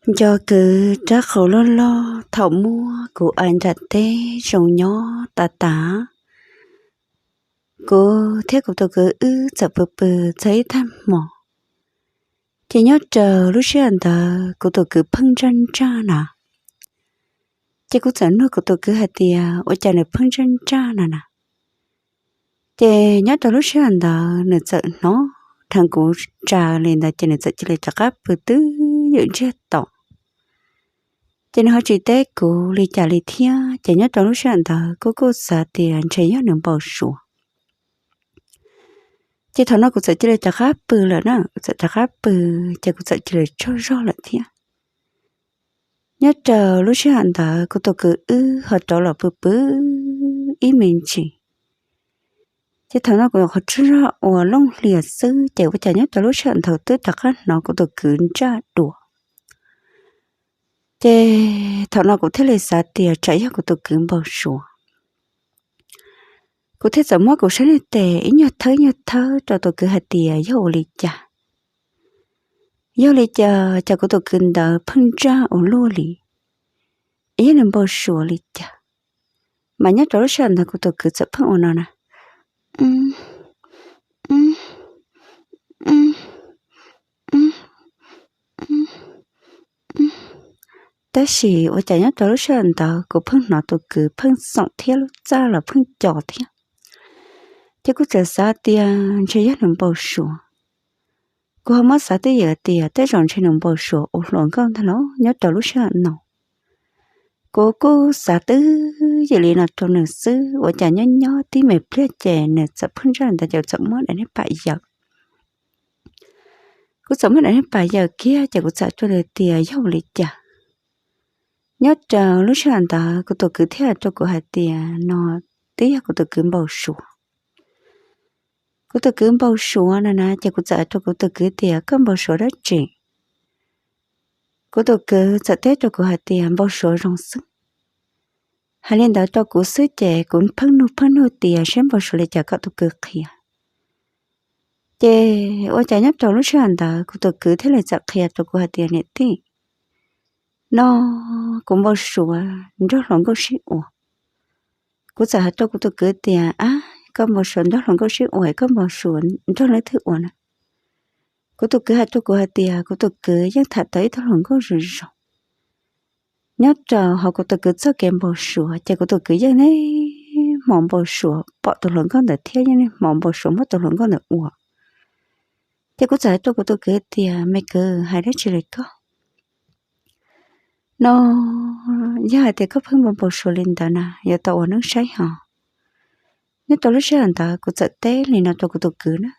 Nco kwv rab qau loj loj thaum muab kuv aim nram teb zoo nyob tas tas. Kuv thiab kuv tus kwv wb txawm pw pw txog ib tag hmo, ces nyob rau lub sij hawm ntawd kuv tus kwv pheej ntsaj ntsaj na. Ces kuv txawm nug kuv tus kwv hais tias ua cas nws pheej ntsaj ntsaj no na. Ces nyob rau lub sij hawm ntawd nws txawm hnov dheev kuv tsa li ntawd ces nws txawm cia li rov qab pw twb ywm ntsiag to. Ces nws ho tsis teb kuv li cas li thiab, ces nyob rau lub sij hawm ntawd kuv kuj xav tias ntshe yog nws npau suav. Ces thaum no kuv txawm cia li rov qab pw lawm na, kuv txawm rov qab pw, ces kuv txawm cia li tsaug zog lawm thiab. Nyob rau lub sij hawm ntawd kuv tus kwv wb ho rov los pw pw ib me ntsis. Ces thaum no kuv qhov tsaug zog uas looj hlias xwb ces ua cas nyob rau lub sij hawm ntawd twb rov qab hnov kuv tus kwv ntsaj dua. Ces thaum no kuv thiaj li xav tias tsam yog kuv tus kwv npau suav. Kuv thiaj txawm muab kuv sab niag tes ib nyuag thawb ib nyuag thawb rau tus kwv hais tias yog ua li cas, yog li cas cas kuv tus kwv ntawd pheej ntsaj ua luaj li, yog nws npau suav li cas. Mas nyob rau lub sij hawm ntawd kuv tus kwv txawm pheej ua no na. Tab sis ua cas nyob rau lub sij hawm ntawd kuv pheej hnov tus kwv pheej xoom thiab lub txaj los pheej co thiab. Ces kuv txawm xav tias ntshe yog nws npau suav. Kuv ho muab xav twj ywm tias tej zaum ntshe nws npau suav ua hluas nkauj ntag los nyob rau lub sij hawm no. Kuv kuj xav twj ywm li no rau nws xwb, ua cas nyob nyob tib me pliag ces nws txawm pheej ntsaj ntawd ces kuv txawm muab daim niag pam yawm. Kuv txawm muab daim niag pam yawm kiag ces kuv txawm rau nws tias yog ua li cas. Nyob rau lub sij hawm ntawd kuv tus kwv thiaj hais rau kuv hais tias no twb yog kuv tus kwv npau suav. Kuv tus kwv npau suav no na ces kuv txawm hais rau kuv tus kwv tias koj npau suav dab tsi? Kuv tus kwv txawm teb rau kuv hais tias npau suav zoo xwb. Hais li ntawd rau kuv xwb ces kuv pheej nug pheej nug tias seb npau suav li cas kom tus kwv qhia. Ces ua cas nyob rau lub sij hawm ntawd kuv tus kwv thiaj li txawm qhia rau kuv hais tias niam tij, no kuv npau suav nrog hluas nkauj sib ua. Kuv txawm hais rau kuv tus kwv tias ab, koj npau suav nrog hluas nkauj sib ua, koj npau suav nrog leej twg ua na? Kuv tus kwv hais rau kuv hais tias kuv tus kwv yeej tham tau ib tug hluas nkauj zoo zoo. Nyob rau hauv kuv tus kwv txoj kev npau suav ces kuv tus kwv yeej niaj hmo npau suav pom tus hluas nkauj ntawd thiab yeej niaj hmo npau suav muab tus hluas nkauj ntawd ua. Ces kuv txawm hais rau kuv tus kwv tias me kwv, hais dab tsi li koj? No yog hais tias koj pheej npau npau suav li ntawd na yuav tau ua neeb saib ho. Nyob rau lub sij hawm ntawd kuv txawm teb li no rau kuv tus kwv na.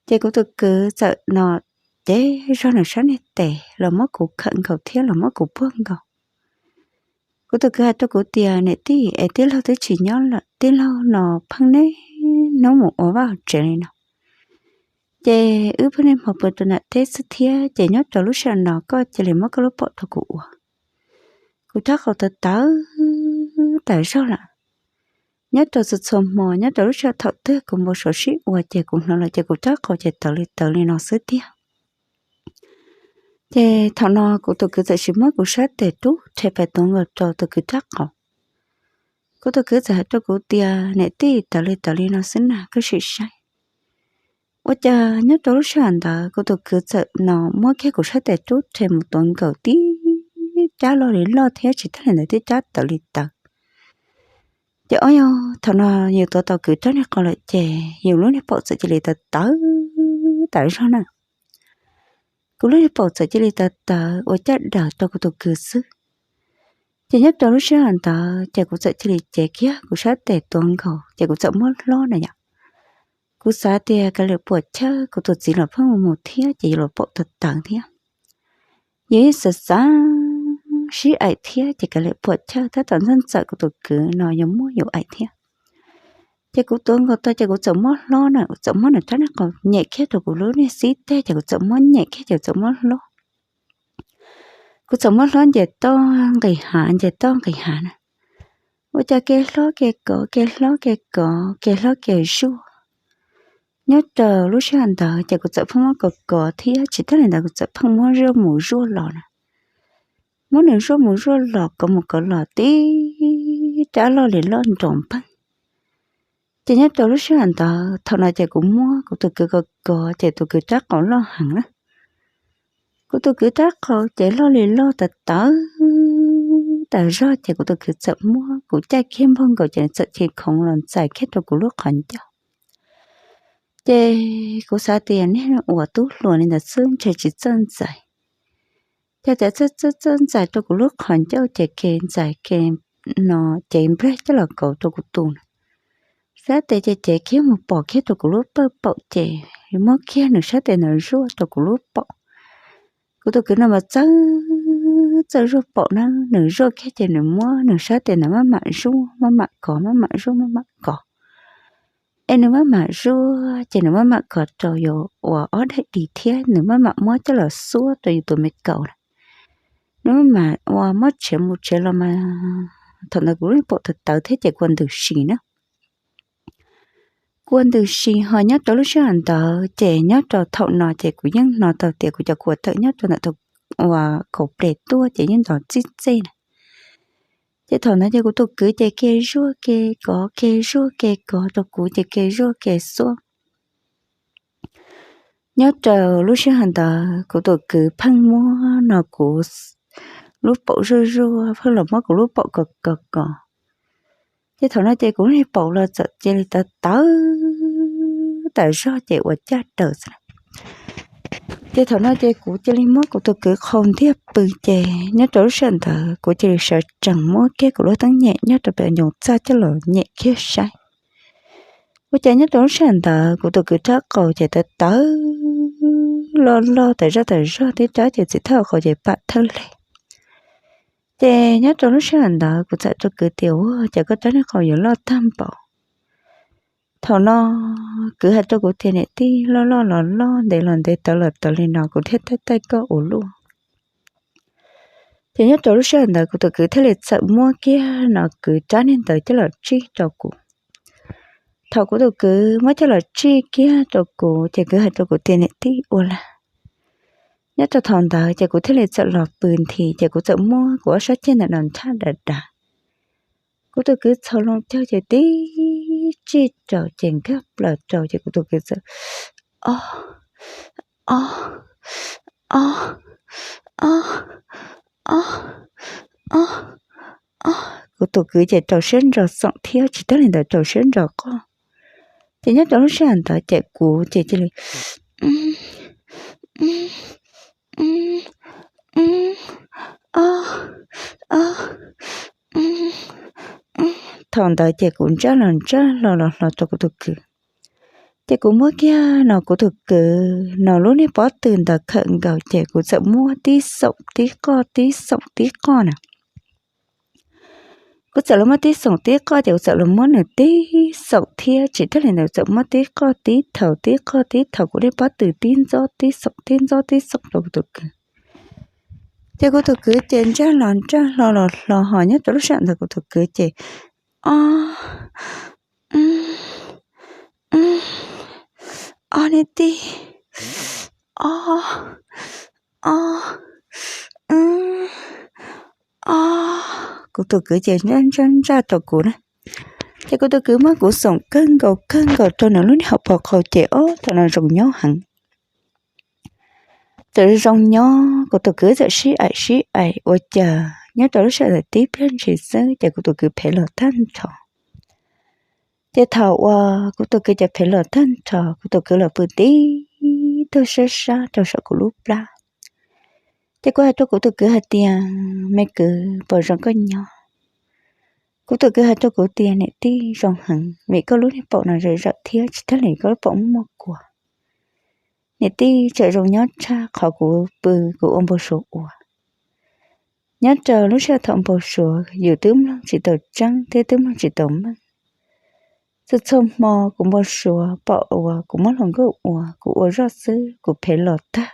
Ces kuv tus kwv txawm no cev zog nws sab niag tes los muab kuv khawm nkaus thiab los muab kuv puag nkaus. Kuv tus kwv hais rau kuv tias niam tij, es tij laug twb tsis nyob lawm, tij laug no pheej niaj hnub mus ua vaj ua tsev li no. Ces wb pheej niaj hmo pw rau nram teb xwb thiab, ces nyob rau lub sij hawm no koj cia li muab koj lub paum rau kuv ua. Kuv rab qau tawv tawv tas zog lawm. Nyob rau txhua txhua hmo nyob rau lub sij hawm thaum twg kuv npau suav sib ua ces kuv hnov lawm ces kuv rab qau ces tawv li tawv li no xwb tiag. Ces thaum no kuv tus kwv txawm sis muab kuv sab tes rub rhe pes tuav nkaus rau tus kwv rab qau. Kuv tus kwv txawm hais rau kuv tias niam tij, tawv li tawv li no xwb na, koj sim saib. Ua cas nyob rau lub sij hawm ntawd kuv tus kwv txawm no muab kiag kuv sab tes rub rhe mus tuav nkaus tib rab loj li loj thiab tsis tag li ntawd tib rab tawv li tawv. Ces ob yog thaum no yus tuav tau kwv rab niag qau lawm ces yus lub niag paum txawm cia li tawv tawv tas zog na. Kuv lub niag paum txawm cia li tawv tawv ua caj daws rau kuv tus kwv xwb. Ces nyob rau lub sij hawm ntawd ces kuv txawm cia li cev kiag kuv sab tes tuav nkaus ces kuv txawm muab hlob na yom. Kuv xav tias kav liam puam chawj, kuv tus txiv los pheej mus mus thiab ces yus los paum tawv tawv thiab. Yus yeej xav xav sib aim thiab ces kav liam puam chawj, tab tom ntxawj ntxawm kuv tus kwv no yuav muab yus aim thiab. Ces kuv tuav nkaus tau ces kuv txawm muab hlob na, kuv txawm muab nws rab niag qau nyem kiag rau kuv lub niag xib teg ces kuv txawm muab nyem kiag ces kuv txawm muab hlob. Kuv txawm muab hlob nce toj nqis hav nce toj nqis hav na. Ua cas kev hlob kev kov kev hlob kev kov kev hlob kev zuaj. Nyob rau lub sij hawm ntawd ces kuv txawm pheej muab kov kov thiab tsis tag li ntawd kuv txawm pheej muab zuaj mus zuaj los na. muab nws zuaj mus zuaj los kov mus kov los tib rab loj li loj nrov npeeg. Ces nyob rau lub sij hawm ntawd thaum no ces kuv muab kuv tus kwv kov kov ces tus kwv rab qau loj heev na. Kuv tus kwv rab qau ces loj li loj tawv tawv tas zog ces kuv tus kwv txawm muab kuv caij kiag npaug nkaus ces nws txawm chim khoov los ntxais kiag rau kuv lub qhov ncauj. Ces kuv xav tias niag uas tub hluas li ntawd xwb ntshe tsis txawj ntxais. Ces tias txawj txawj txawj ntxais rau kuv lub qhov ncauj ces ke ntxais ke no ces nplej coj los kauv rau kuv tus na. Sab tes ces cev kiag mus pom kiag rau kuv lub pawj paum ces muab kiag nws sab tes ntawd zuaj rau kuv lub paum. Kuv tus kwv no mas txawj txawj zuaj paum na, nws zuaj kiag ces nws muab nws sab tes ntawd maj mam zuaj maj mam kov maj mam zuaj maj mam kov. Es nws maj mam zuaj ces nws maj mam kov rau yus uas ob daim di thiab nws maj mam muab coj los xuab rau yus tus me kaus na. Nws maj mam ua muab tshev mus tshev los mas thaum ntawd kuv lub paum tawv tawv thiab ces kuv ua ntws si na. Kuv ua ntws si ho nyob rau lub sij hawm ntawd ces nyob rau thaum no ces kuv yeej hnov tau tias kuv cov khuam tawm nyob rau ntawm uas kaum ples tuaj ces yeej ntov txij txej na. Ces thaum ntawd ces kuv tus kwv ces ke zuaj ke kov ke zuaj ke kov rau kuv ces ke zuaj ke xuab. Nyob rau lub sij hawm ntawd kuv tus kwv pheej muab no kuv lub paum zuaj zuaj pheej los muab kuv lub paum kov kov kov. Ces thaum no ces kuv lub paum los txawm cia li tawv tawv tas zog ces ua caj daws xwb. Ces thaum no ces kuv cia li muab kuv tus kwv qhau ntiag pw ces nyob rau lub sij hawm ntawd kuv cia li sawv tsees muab kiag kuv lub teeb nyem nyob rau pem ncoos txaj coj los nyem kiag saib. Ua cas nyob rau lub sij hawm ntawd kuv tus kwv rab qau ces tawv tawv loj loj tas zog tas zog tib rab ces txiv thawj qau ces pam thawj leg. Ces nyob rau lub sij hawm ntawd kuv txawm rau kwv tias ua cas koj rab niag qau yuav loj tag npaum. Thaum no kwv hais rau kuv tias niam tij, loj loj los loj ntev los ntev tawv los tawv li no kuv thiaj taij taij koj ua luaj. Ces nyob rau lub sij hawm ntawd kuv tus kwv thiaj li txawm muab kiag no kwv rab niag ntawd coj los tsij rau kuv. Thaum kuv tus kwv muab coj los tsij kiag rau kuv ces kwv hais rau kuv tias niam tij ua lag. Nyob rau thaum ntawd ces kuv thiaj li txawm los pw nthi ces kuv txawm muab kuv ob sab ceg ntawm no nthaj dav dav. Kuv tus kwv txhos loo caug ces tib tsij rau ces nkag plaws rau ces kuv tus kwv txawm o o o o o o o. Kuv tus kwv ces rau siab ntso xoom thiab tsis tag li ntawd rau siab ntso qoj. Ces nyob rau lub sij hawm ntawd ces kuv ces cia li o o. Thaum ntawd ces kuv ntsaj los ntsaj hlo los hlo rau kuv tus kwv. Ces kuv muab kiag no kuv tus kwv no lub niag pob tw ntawd khawm nkaus ces kuv txawm muab tib xoom tib qoj tib xoom tib qoj na. Kuv txawm los muab tib xoom tib qoj ces kuv txawm los muab nws tib xoom thiab tsis tag li ntawd txawm muab tib qoj tib thaum tib qoj tib thaum kuv niag pob tw tib ntxob tib xoom tib ntxob tib xoom rau kuv tus kwv. Ces kuv tus kwv ces ntsaj los ntsaj hlo los hlo ho nyob rau lub sij hawm ntawd kuv tus kwv ces o o niam tij o o o o. Kuv tus kwv ces ntsaj ntsaj ntsaj rau kuv na. Ces kuv tus kwv muab kuv xoom kawg nkaus kawg nkaus rau nws lub niag hauv paus qau ces ob thaum no zoo nyob heev. Txawm zoo nyob kuv tus kwv txawm sib aim sib aim ua cas nyob rau lub sij hawm tib pliag ntshis xwb ces kuv tus kwv phem los tag nrho. Ces thaum uas kuv tus kwv ces phem los tag nrho kuv tus kwv los pw tib tug sab sab rau saum kuv lub plab. Ces kuv hais rau kuv tus kwv hais tias me kwv puas zoo koj nyob? Kuv tus kwv hais rau kuv tias niam tij zoo heev vim koj lub niag paum no zawm zawm thiab tsis tag li koj lub paum muaj muaj kua. Niam tij tseem zoo nyob tshaj qhov kuv pw kuv ua npau suav ua. Nyob rau lub sij hawm thaum npau suav yus twb mloog tsis tau tseeb thiab twb mloog tsis tau meej. Txhua txhua hmo kuv npau suav pom uas kuv muab hluas nkauj ua kuv ua zoj xwb kuv phem los tag.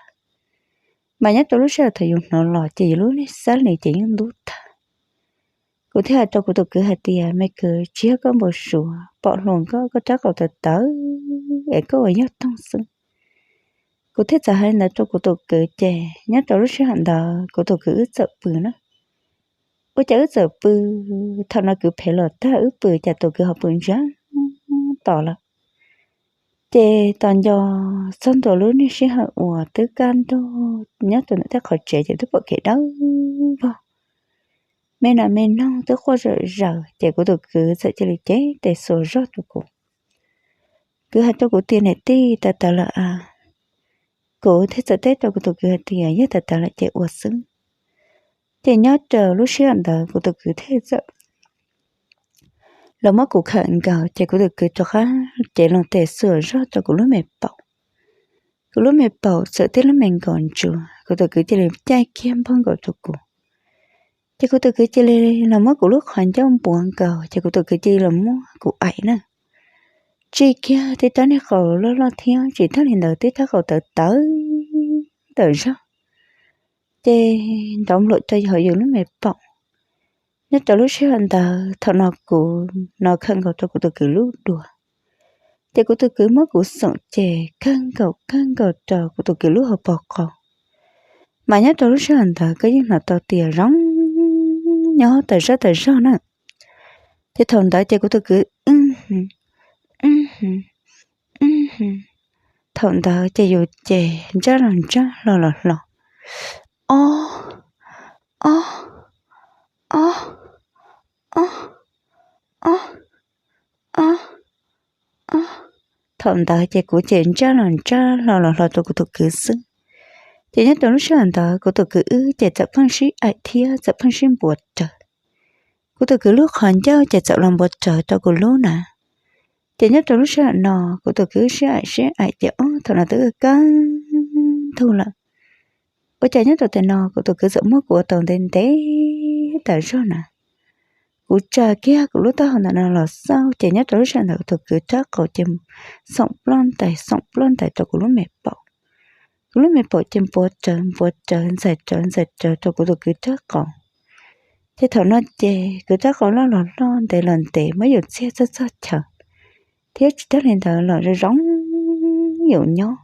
Mas nyob rau lub sij hawm thaum yus hnov los ces yus lub niag xab li ces yeej ntub tag. Kuv thiaj hais rau kuv tus kwv hais tias me kwv tsis yog koj npau suav pom hluas nkauj koj rab qau tawv tawv es koj ua yog toog xwb. Kuv thiaj txawm hais li ntawd rau kuv tus kwv ces nyob rau lub sij hawm ntawd kuv tus kwv wb txawm pw na. Ua cas wb txawm pw, thaum no kwv phem los tag wb pw cas tus kwv ho pw ntsiag to lawm. Ces tos nco txog ntua lub niag sij hawm uas twb kaj ntug nyob rau ntawm tej qhov tsev ces twb pom kev dawb vog, me nas me noog twb quaj zom zaws ces kuv tus kwv txawm cia li cev tes xuas zog rau kuv. Kwv hais rau kuv tias niam tij, tawv tawv lawm a. Kuv thiaj txawm teb rau kuv tus kwv hais tias yog tawv tawv lawm ces ua xwb. Ces nyob rau lub sij hawm ntawd kuv tus kwv thiaj txawm los muab kuv khawm nkaus ces kuv tus kwv rov qab cev loo tes xuas zog rau kuv lub me paum. Kuv lub me paum txawm tib lub me nkaus ntsuav, kuv tus kwv cia li caij kiag npog nkaus rau kuv. Ces kuv tus kwv cia li los muab kuv lub qhov ncauj npuav nkaus ces kuv tus kwv cia li los muab kuv aim na. Tsim kiag tib rab niag qau loj loj thiab tsis tag li ntawd tib rab qau tawv tawv tawm zog, ces nrov npluam rau hauv yus lub me paum. Nyob rau lub sij hawm ntawd thaum no kuv no khawm nkaus rau kuv tus kwv lub duav, ces kuv tus kwv muab kuv xoom ces kawg nkaus kawg nkaus rau kuv tus kwv lub hauv paus qau. Mas nyob rau lub sij hawm ntawd koj yeej hnov tau tias zoo nyob tas zog tas zog na. Ces thaum ntawd ces kuv tus kwv thaum ntawd ces yus ces ntsaj los ntsaj hlo los hlo, ob, ob, ob, ob, ob, ob, ob. Thaum ntawd ces kuv ces ntsaj los ntsaj hlo los hlo rau kuv tus kwv xwb. Ces nyob rau lub sij hawm ntawd kuv tus kwv wb ces txawm pheej sib aim thiab txawm pheej sib npuav rawv. Kuv tus kwv lub qhov ncauj ces txawm los npuav rawv rau kuv lub na. Ces nyob rau lub sij hawm no kuv tus kwv sib aim sib aim ces ob thaum no twb kaj ntug lawm. Ua cas nyob rau tam no kuv tus kwv txawm muab kuv ua tau ntev ntev tas zog na. Kuv tsa kiag kuv lub taub hau ntawm no los xauj ces nyob rau lub sij hawm ntawd kuv tus kwv rab qau ces xoom ploj ntais xoom ploj ntais rau kuv lub me paum. Kuv lub me paum ces npuav rawv npuav rawv ntxais rawv ntxais rawv rau kuv tus kwv rab qau. Ces thaum no ces kwv rab qau loj los loj ntev los ntev muab yus txiag txog txog chaw thiab tsis tag li ntawd los zoo zoo yus nyob.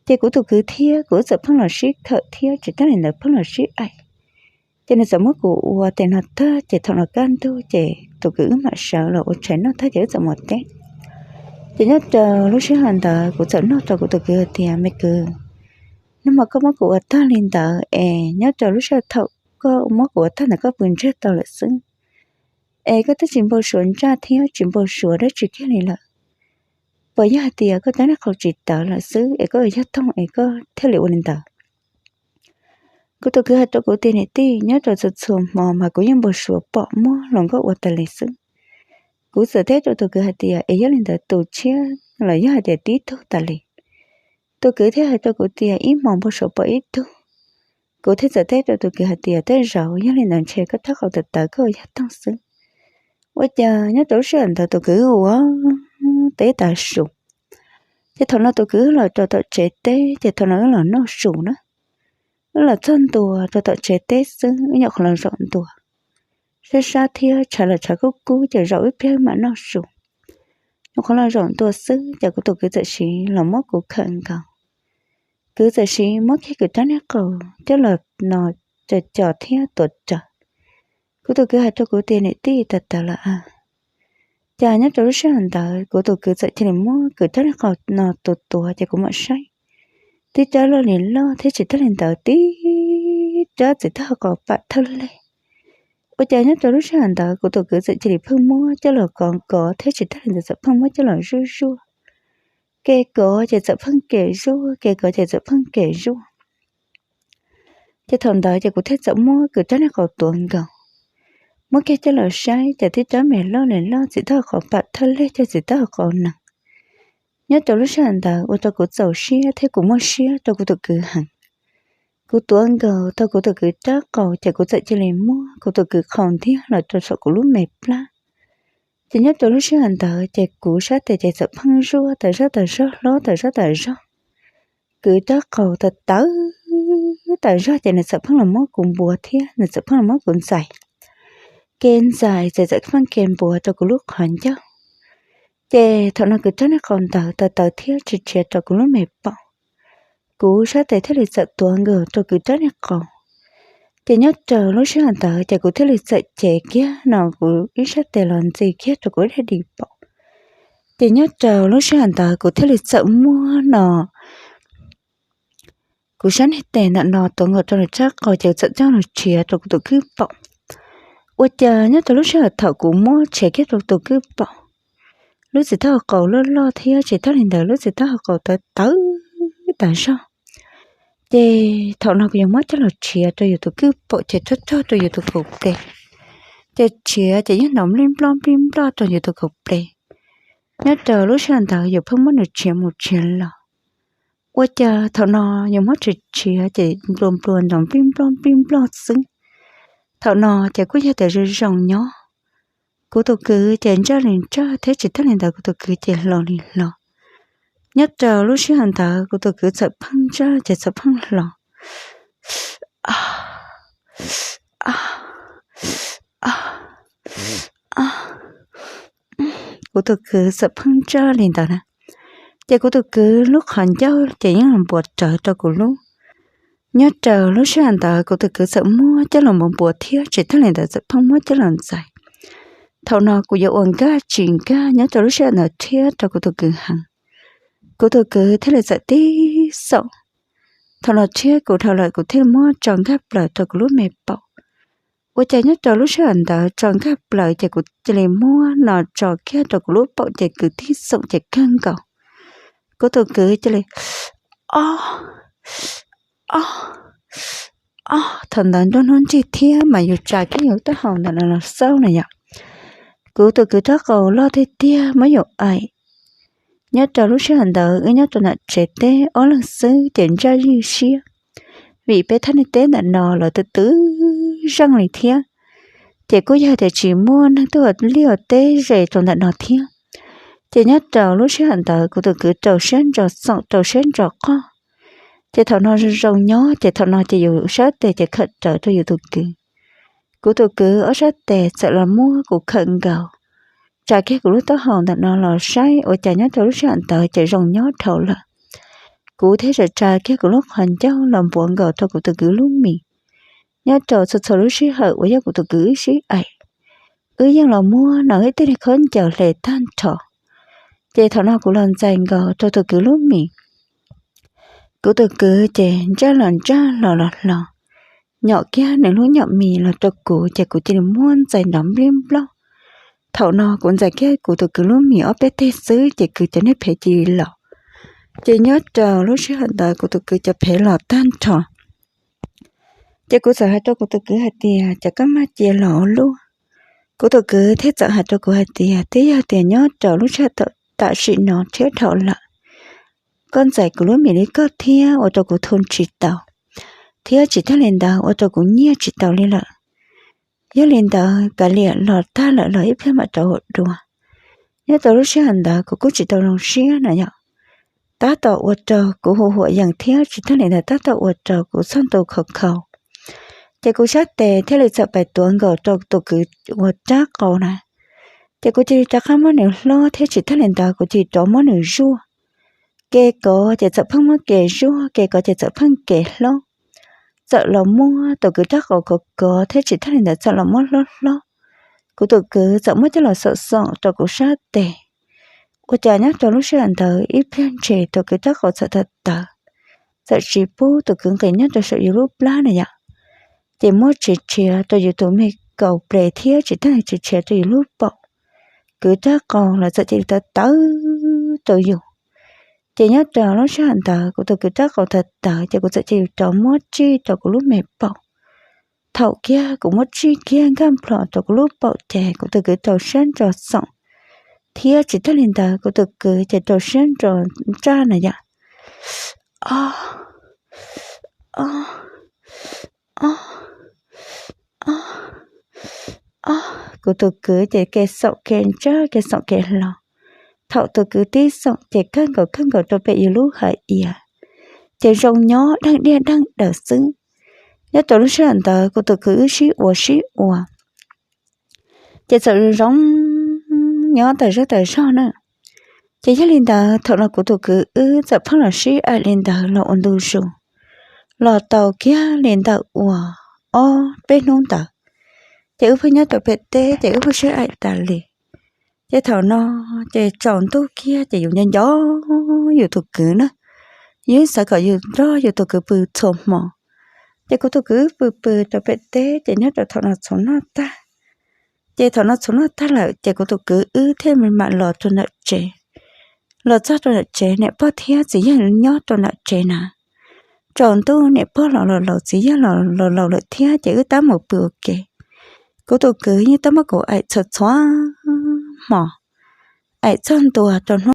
Ces kuv tus kwv thiab kuv txawm pheej los sib khawm thiab tsis tag li ntawd pheej los sib aim. Ces nws txawm muab kuv ua tes no tag ces thaum no kaj ntug ces tus kwv wb mam sawv los ua tshais noj tag ces wb txawm mus teb. Ces nyob rau lub sij hawm ntawd kuv txawm nug rau kuv tus kwv hais tias me kwv, nag hmo koj muab kuv ua tag li ntawd es nyob rau lub sij hawm thaum koj muab kuv ua tag ntawd koj pw ntsiag to lawm xwb, es koj twb tsis npau suav ntsaj thiab tsis npau suav dab tsi kiag li lawm, puas yog hais tias koj rab niag qau tsis tawv lawm xwb es koj yog toog es koj thiaj li ua li ntawd? Kuv tus kwv hais rau kuv tias niam tij, nyob rau txhua txhua hmo mas kuv yeej npau suav pom muaj hluas nkauj ua tas li xwb. Kuv txawm teb rau tus kwv hais tias es yog li ntawd tus tshiab los yog hais tias tib tug tas li? Tus kwv thiaj hais rau kuv tias ib hmos npau suav pom ib tug. Kuv thiaj txawm teb rau tus kwv hais tias tej zaum yog li ntawd ntshe koj rab qau tawv tawv koj yog toog xwb. Ua cas nyob rau lub sij hawm ntawd tus kwv ua teb tas su. Ces thaum no tus kwv wb los rau tom tsev teb ces thaum no wb los noj su na. Wb los txog ntua rau tom tsev teb xwb wb nyuam qhuav los zaum ntua, sab sab thiab tshav los tshav kub kub ces zaum ib pliag mam noj su. Nyuam qhuav los zaum ntua xwb ces kuv tus kwv txawm siv los muab kuv khawm nkaus. Kwv txawm siv muab kiag kwv rab niag qau coj los no co co thiab tuav rawv. Kuv tus kwv hais rau kuv tias niam tij, tawv tawv lawm a. Ces nyob rau lub sij hawm ntawd kuv tus kwv txawm cia li muab kwv rab niag qau no tuav tuav ces kuv mam saib, tib rab loj li loj thiab tsis tag li ntawd tib rab txiv tag qau pam thawj leg. Ua cas nyob rau lub sij hawm ntawd kuv tus kwv txawm cia li pheej muab coj los kov kov thiab tsis tag li ntawd txawm pheej muab coj los zuaj zuaj. Ke kov ces txawm pheej ke zuaj, ke kov ces txawm pheej ke zuaj. Ces thaum ntawd ces kuv thiaj txawm muab kwv rab niag qau tuav nkaus, muab kiag coj los saib ces tib rab me loj li loj txiv tag qau pam thawj leg coj txiv tag qau nees. Nyob rau lub sij hawm ntawd ua rau kuv txaus siab thiab kuv muaj siab rau kuv tus kwv heev. Kuv tuav nkaus tau kuv tus kwv rab qau ces kuv txawm cia li muab kuv tus kwv qhau ntiag los rau saum kuv lub me plab. Ces nyob rau lub sij hawm ntawd ces kuv sab tes ces txawm pheej zuaj tas zog tas zog hlob tas zog tas zog. Kwv rab qau tawv tawv tas zog ces nws txawm pheej los muab kuv npuav thiab nws txawm pheej los muab kuv ntxais. Ke ntxais ces txawm pheej ke npuav rau kuv lub qhov ncauj. Ces thaum no kwv rab niag qau ntawd tawv tawv thiab tsis tshiav rau kuv lub me paum. Kuv sab tes thiaj li txawm tuav nkaus rau kwv rab niag qau. Ces nyob rau lub sij hawm ntawd ces kuv thiaj li txawm cev kiag no kuv ib sab tes los ntxiv kiag rau kuv ib daim di paum. Ces nyob rau lub sij hawm ntawd kuv thiaj li txawm muab no kuv sab niag tes ntawm no tuav nkaus rau nws rab qau ces txawm coj los tshiav rau kuv tus kwj paum. Ua cas nyob rau lub sij hawm thaum kuv muab tshiav kiag rau tus kwj paum, lub txiv taub hau qaus loj loj thiab tsis tas li ntawd lub txiv taub hau qaus tawv tawv tas zog. Ces thaum no kuv yuav muab coj los tshiav rau yus tus kwj paum ces rog rog rau yus tus kaum ples. Ces tshiav ces yeej hnov nplij nploj nplij nploj rau yus tus kaum ples. Nyob rau lub sij hawm ntawd yus pheej muab nws tshiav mus tshiav los. Ua cas thaum no yus muab tshiav tshiav ces nplua nplua hnov nplij nploj nplij nploj xwb. Thaum no ces kuj yog tias zoo zoo nyob, kuv tus kwv ces ntsaj li ntsaj thiab tsis tas li ntawd kuv tus kwv ces hlo li hlo. Nyob rau lub sij hawm ntawd kuv tus kwv txawm pheej ntsaj ces txawm pheej hlo. Kuv tus kwv txawm pheej ntsaj li ntawd na, ces kuv tus kwv lub qhov ncauj ces yeej los npuas rawv rau kuv lub. Nyob rau lub sij hawm ntawd kuv tus kwv txawm muab coj los npuas npuas thiab tsis tas li ntawd txawm pheej muab coj los ntxais. Thaum no kuv yuav ua nkag tsis nkag nyob rau lub sij hawm ntawd thiab rau kuv tus kwv heev. Kuv tus kwv thiaj li txawm tib xaum. Thaum no thiab kuv dhau lawm kuv thiaj muab tso nkag plaws rau kuv lub me paum. Ua cas nyob rau lub sij hawm ntawd tso nkag plaws ces kuv cia li muab no tso kiag rau kuv lub paum ces kwv tib xaum ces kawg nkaus. Kuv tus kwv cia li ob ob ob, thaum ntawd nruab hnub nrig thiab mas yus tsa kiag yus taub hau ntawm no los xauj na yom. Kuv tus kwv rab qau loj tiag tiag muab yus aim. Nyob rau lub sij hawm ntawd wb nyob rau nram tsev teb ob leeg xwb ces ntsaj zij siab, vim peb thaj niag teb ntawm no los twb twb zeej li thiab. Ces kuj yog tias tsis muaj neeg tuaj ua liaj ua teb ze rau ntawm no thiab. Ces nyob rau lub sij hawm ntawd kuv tus kwv rau siab ntso xoom rau siab ntso qoj. Ces thaum no zoo zoo nyob ces thaum no ces yus sab tes ces khawm rawv rau yus tus kwv. Kuv tus kwv ob sab tes txawm los muab kuv khawm nkaus, tsa kiag kuv lub taub hau ntawm no los saib ua cas nyob rau lub sij hawm ntawd ces zoo nyob dhau lawm. Kuv thiaj tsa tsa kiag kuv lub qhov ncauj los npuav nkaus rau kuv tus kwv lub mis. Nyob rau txhua txhua lub sij hawm uas yog kuv tus kwv wb sib aim, wb yeej los muab no wb tej niag khaub ncaws hle tag nrho. Ces thaum no kuv los ntxais nkaus rau tus kwv lub mis. Kuv tus kwv ces ntsaj los ntsaj hlo los hlo, nyom kiag nws lub nyom mis los rau kuv ces kuv cia li muab ntxais nrov nplij nploj. Thaum no kuv ntxais kiag kuv tus kwv lub mis ob peb teg xwb ces kuv cov niag phev cia li los. Ces nyob rau lub sij hawm ntawd kuv tus kwv cov phev los tag nrho. Ces kuv txawm hais rau kuv tus kwv hais tias, Cas koj maj cia los ua luaj? Kuv tus kwv thiaj txawm hais rau kuv hais tias, Twb yog tias nyob rau lub sij hawm tam sim no rhiab dhau lawm, koj ntxais kuv lub mis li koj thiab ua rau kuv thu tsis tau, thiab tsis tas li ntawd ua rau kuv nyiaj tsis tau li lawm. Yog li ntawd kav liam los tag lawm los ib pliag mam rov ua dua. Nyob rau lub sij hawm ntawd kuv kuj tsis tau zoo siab na yom. Tab tom ua rau kuv hu huam yees thiab tsis tas li ntawd tab tom ua rau kuv txhaj ntu khov kho. Ces kuv sab tes thiaj li txawm pais tuav nkaus rau tus kwv ua rab qau na. Ces kuv cia li rov qab muab nws hlob thiab tsis tas li ntawd kuv cia li rov muab nws zuaj. Ke kov ces txawm pheej muab ke zuaj, ke kov ces txawm pheej ke hlob. Txawm los muab tus kwv rab qau kov kov thiab tsis tas li ntawd txawm los muab hlob hlob. Kuv tus kwv txawm muab coj los xoom xoom rau kuv sab tes. Ua cas nyob rau lub sij hawm ntawd ib pliag ntshis tus kwv rab qau txawm tawv tawv, txawm tsis pub tus kwv nqis nyob rau saum yus lub plab na yom. Ces muab tshiav tshiav rau yus tus me kaum ples thiab tsis tas li tshiav tshiav rau yus lub paum. Kwv rab qau los txawm cia li tawv tawv rau yus. Ces nyob rau lub sij hawm ntawd kuv tus kwv rab qau tawv tawv ces kuv txawm cia li rov muab tsij rau kuv lub me paum. Thaum kiag kuv muab tsij kiag nkag nplho rau kuv lub paum ces kuv tus kwv rau siab ntso xoom, thiab tsis tas li ntawd kuv tus kwv ces rau siab ntso ntsaj na yom. Ob ob ob ob, kuv tus kwv ces ke xoom ke ntsaj ke xoom ke hlo. Thaum tus kwv tib xoom ces kawg nkaus kawg nkaus rau pem yus lub hais iav, ces zoo nyob dheej diaj dheej daws xwb. Nyob rau lub sij hawm ntawd kuv tus kwv wb sib ua sib ua, ces txawm zoo nyob tas zog tas zog na. Ces yog li ntawd thaum no kuv tus kwv wb txawm pheej los sib aim li ntawd los ua ntu zus, los tau kiag li ntawm uas ob peb hnub ntawd, ces wb pheej nyob rau pem teb ces wb pheej sib aim tas li. Ces thaum no ces tsaus ntuj kiag ces yus nco nco yus tus kwv na, yus xav kom yus nrog yus tus kwv pw txhua hmo. Ces kuv tus kwv pw pw rau pem teb ces nyob rau thaum no txhuv noj tag. Ces thaum no txhuv noj tag lawm ces kuv tus kwv wb thiaj mam los rau ntawm tsev. Los txog rau ntawm tsev niam pog thiab txiv yawg nyob rau ntawm tsev na. Tsaus ntuj niam pog los laus laus txiv yawg los laus laus lawm thiab ces wb tab mus pw ua ke. Kuv tus kwv yeej tab muab kuv aim txhua txhua hmo, aim txog ntua rau